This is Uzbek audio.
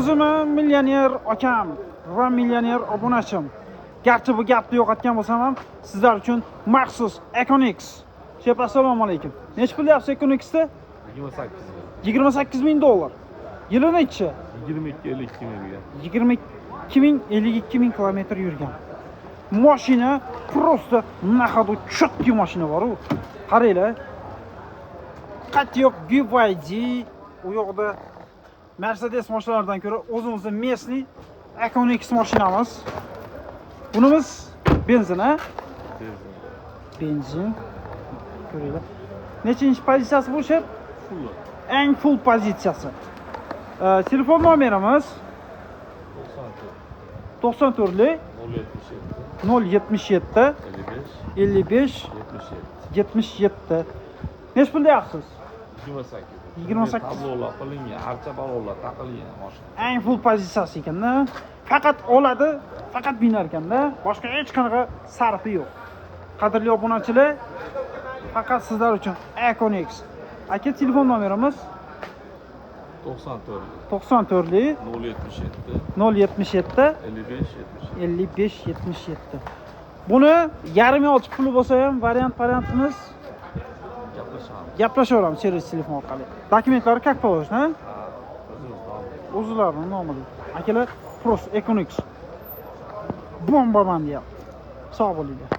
O'zim millioner akam va millioner obunachim. Garchi bu gapni yo'qotgan bo'lsam ham, sizlar uchun maxsus Econics. Shep, assalomu alaykum. Necha pul deyapsiz Econixda? 28 ming. 28 ming dollar. Yili nechi? 22 52 ming yurgan. 22 ming 52 ming kilometr yurgan. Mashina просто на ходу, четкий mashina bor u. Qaranglar. Qat yo'q BYD, u yoqda Mercedes mashinalaridan ko'ra o'zimizni местный Econics mashinamiz. Bunimiz benzin, ha? Benzin. Benzin. Ko'ringlar. Nechinchi pozitsiyasi bu, shep? Full. Eng full pozitsiyasi. Telefon nomerimiz 94 94 077 077 55 55 77. 77. Necha pul deyapsiz? 28. 28. Tablolar qilingan, archa balonlar taqilgan mashina. Eng full pozitsiyasi ekanda. Faqat oladi, faqat minar ekanda. Boshqa hech qanaqa sarfi yo'q. Qadrli obunachilar, faqat sizlar uchun Econics. Aka, telefon nomerimiz 94 94 077 077 55 77. 55 77. Buni yarim olchi puli bo'lsa ham variantimiz Gaplashamiz. Gaplashaveramiz через telefon orqali. Dokumentlari как положено, ha? Ha, o'zimiz nomimiz. O'zlarini nomida. Akalar, просто Econics. Bombaman deyapti. Sog' bo'linglar.